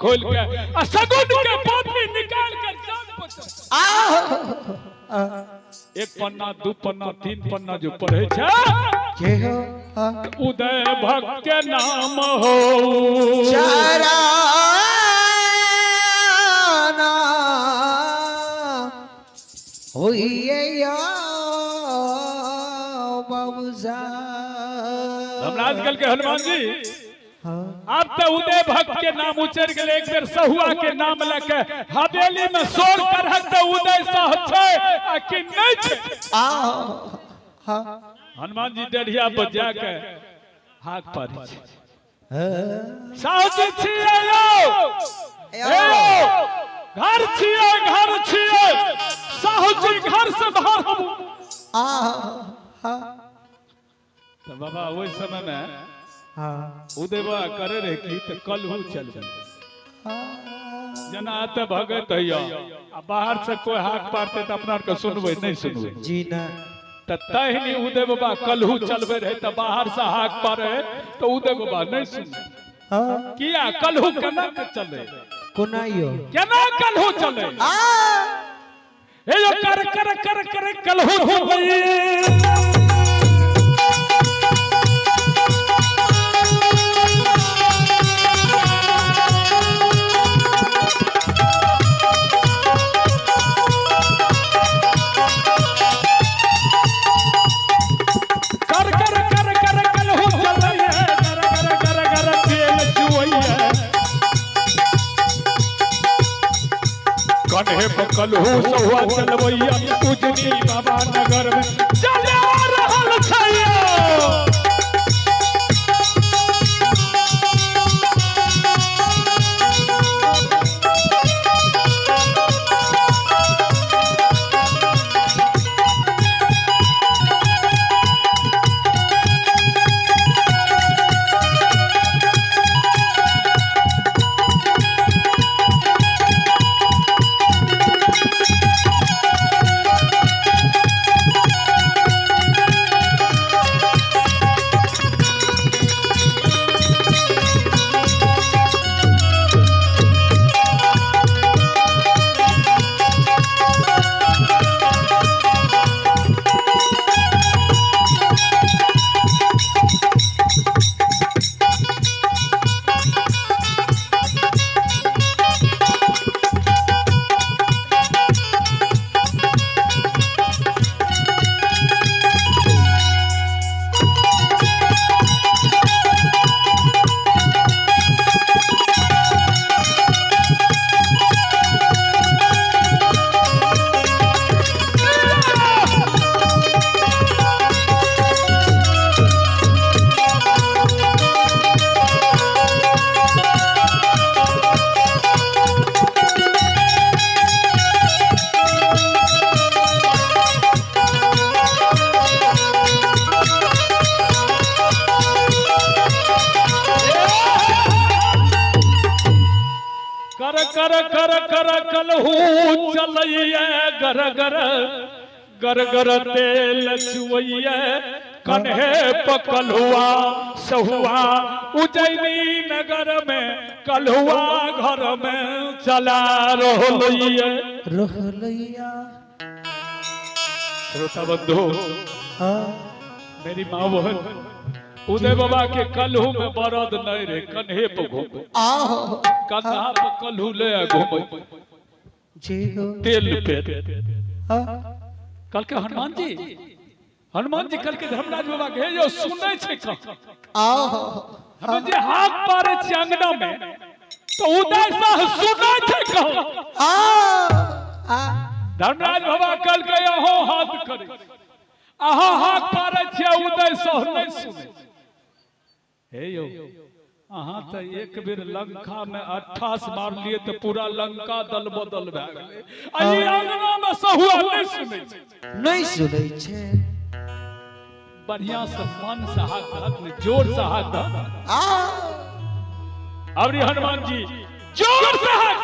खोल के आ सगुन के पोथी निकाल के जान पर एक पन्ना दू पन्ना तीन पन्ना जो पढ़े छै जे हो। उदय भक्त के नाम हो चराना होइए या बाबूजा। हमरा आजकल के हनुमान जी अब तो उदय भक्त के नाम उचर गेले, एक बेर सहुआ के नाम लके हवेली में शोर करहक त उदय साह छै आ कि नहीं छै। हनुमान जी डढ़िया पर जाके हाथ पारै छै, साहु जी छियै यौ, हे यौ, घर छियै, घर छियै, साहु जी घर से बाहर हमू। तो बाबा ओहि समय में उदय बाबा करे रहे की तो कलहू चल जना त भगत हैया आ बाहर से कोई हाथ पारते त अपना के सुनबै नहीं सुनबै जी ना। त तहनी उदय बाबा कलहू चलबे रहे त बाहर से हाथ पारे तो उदय बाबा नहीं सुनबै। किया कलहू केना के चले, कोना यो केना कलहू चले, हे यो कर कर कर कर कलहू चले। कन्हे पर कलहू सहुआ चलबैया उजनी बाबा नगर में चला रहल छै। कर कर कर कर कलहू चलैया गर गर गर गर तेल चुवैया कन्हे पकलुआ सहुआ उजैनी नगर में कलहुआ घर में चला रहलैया रहलैया। श्रोता बंधु, मेरी माँ बहन, उदय बाबा के कलहू में बरद नहीं रहे, कन्हे पर घूमे, कंधा पर कलहू ले घूमे तेल पे। कल के हनुमान जी, हनुमान जी कल के धर्मराज बाबा के यो सुनै छै हमें जे हाथ पारे छी अंगना में तो उदय साह सुनै छै कह। धर्मराज बाबा कल के अहो हाथ करे, अहाँ हाथ पारे छी उदय साह नहीं सुनै। हे यो अहाँ तो एक बेर लंका में 28 मार लिए तो पूरा लंका दल बदल भए गेलै, आ ई अंगना में सहुआ नहीं सुनै छै, नहीं सुनै छै। बढ़िया से मन से हाथ हाथ में जोर से हाथ। अब हनुमान जी जोर से हाथ।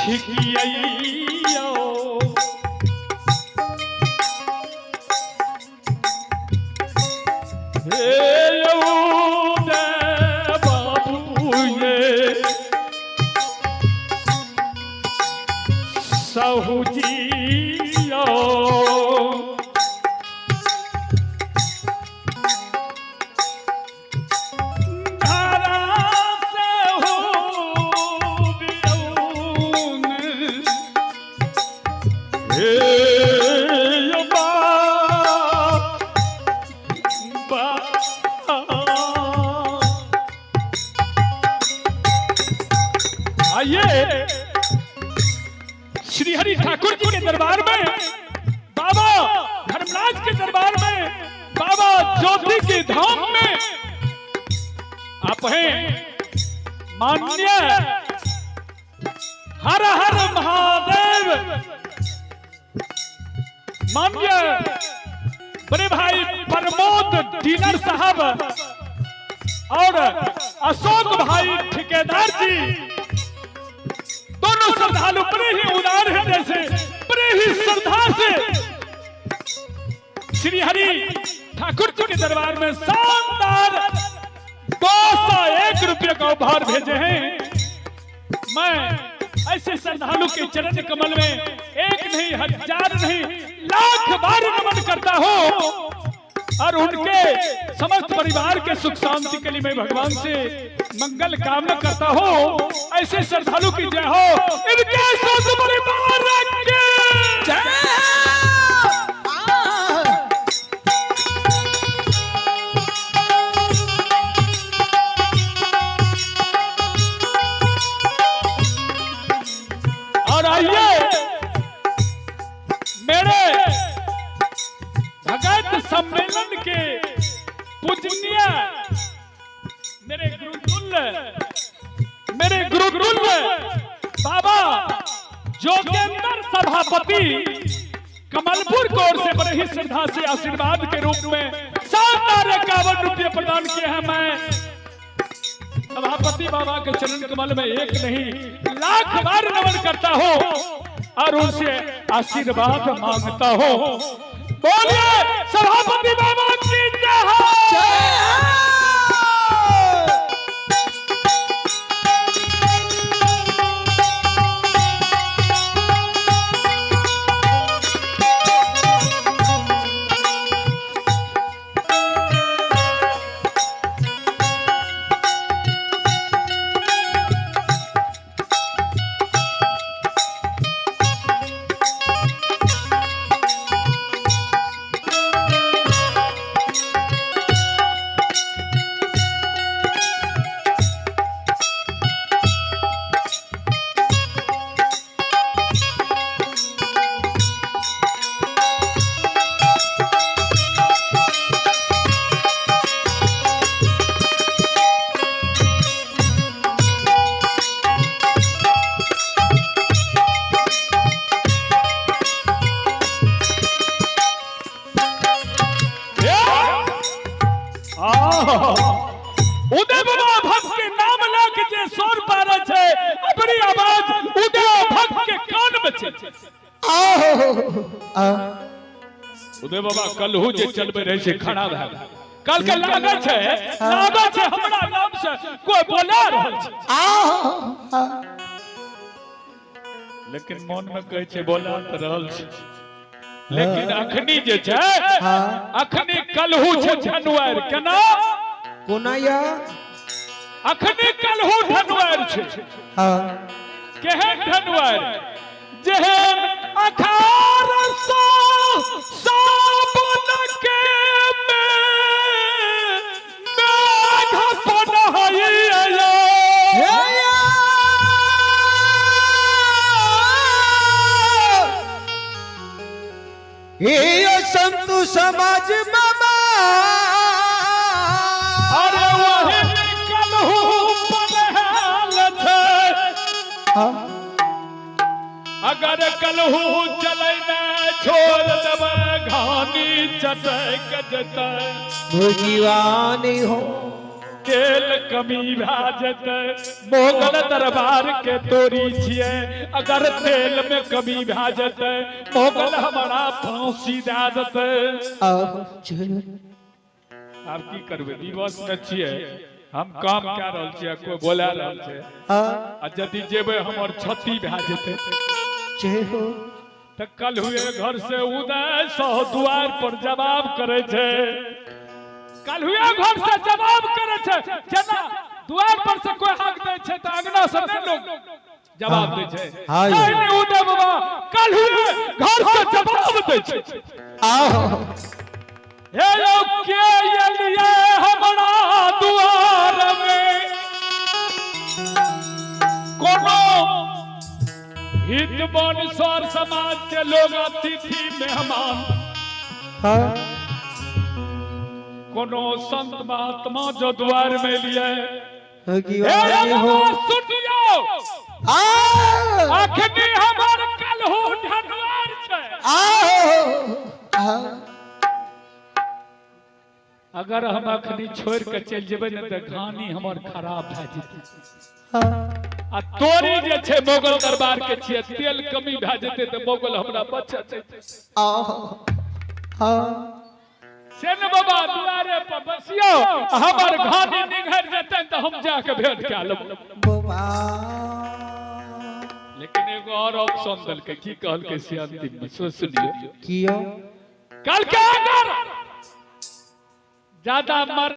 छिकियौ। हे यौ बाबू ये सहुजियो, धारा से हो बियौन। हे यौ बाबा। आइए श्री हरि ठाकुर जी के दरबार में, बाबा धर्मराज के दरबार में, बाबा ज्योति के धाम में आप हैं माननीय हर हर महादेव, माननीय बड़े भाई प्रमोद डीलर साहब और अशोक भाई ठेकेदार जी, दोनों श्रद्धालु बड़े ही उदार हृदय से, बड़े ही श्रद्धा से श्री हरि ठाकुर जी के दरबार में शानदार 201 रुपये का उपहार भेजे हैं। मैं ऐसे श्रद्धालु के चरण कमल में एक नहीं, हजार नहीं, लाख बार नमन करता हूं और उनके समस्त परिवार के सुख शांति के लिए मैं भगवान से मंगल कामना करता हूं। ऐसे श्रद्धालु की जय हो, इनके समस्त परिवार की जय। और आइए मेरे भगत सम्मेलन के पूजनीय मेरे गुरुतुल्य, मेरे गुरुतुल्य बाबा जोगेंद्र सभापति कमलपुर की ओर से बड़े ही श्रद्धा से आशीर्वाद के रूप में शानदार 51 रुपये प्रदान किए हैं। मैं सभापति बाबा के चरण कमल में एक नहीं लाख बार नमन करता हूँ और उनसे आशीर्वाद मांगता हूँ। बोलिए सभापति बाबा की जय हो। उदय बाबा भक्त के नाम लेके जे शोर पारे छे, अपनी आवाज उदय भक्त के कान में छे। उदय बाबा कलहू जे चलबे रहे छे खड़ा भए कल के लागे छे, लागे छे हमरा नाम से कोई बोला रहल छे, लेकिन मन में कहे छे बोला त रहल छे, लेकिन अखनी जे छे, अखनी कलहू छे धनुआर केना कोना या अखनी कलहू धनुआर छे। केहन धनुआर? जेहन अखार सा साबन के में मेघ पनहइया। हे संतु समाज बाबा, अरे वही कलहू पनहल छे। अगर कलहू चलै न छोड़ देबै घानी चटक जतै भुजीवानी हो। तेल कमी भए जेतै मोगल दरबार के तोरी छियै अगर तेल में कमी भए जेतै मोगल हमारा फांसी दए देतै। आब की करबै विवश में छियै हम काम कए रहल छियै कोई बोला रहल छै आ यदि जेबै हमर क्षति भए जेतै। तऽ कल हुए घर से उदय सह दुआर पर जवाब करे छै कल हुए घर से जवाब करे छै जेना दुआर पर से कोई हाक दै छै तऽ अंगना से नहि लोग जवाब दै छै। नहीं उदय बाबा कल हुए घर से जवाब दै छै। हे यौ के एलियै हमरा दुआर में कोनो हित बन सर समाज के लोग अतिथि मेहमान कोनो संत महात्मा जो द्वार में लिए सुनियो अखनी हमर कलहु ढनवार छै। अगर हम अखनी छोड़ के चलि जेबै ने तऽ घानी हमर खराब भए जेतै आ तोरी जे छै मोगल दरबार के छियै तेल कमी भए जेतै तऽ मोगल हमरा बचत से ने बाबा दुआरे पर बसियो हमर घानी निघरि जेतै तऽ हम जाके भेंट कए लेबै। लेकिन एगो और ऑप्शन देलकै की कहलकै से अंतिम में सुनियो कहलकै अगर ज्यादा मर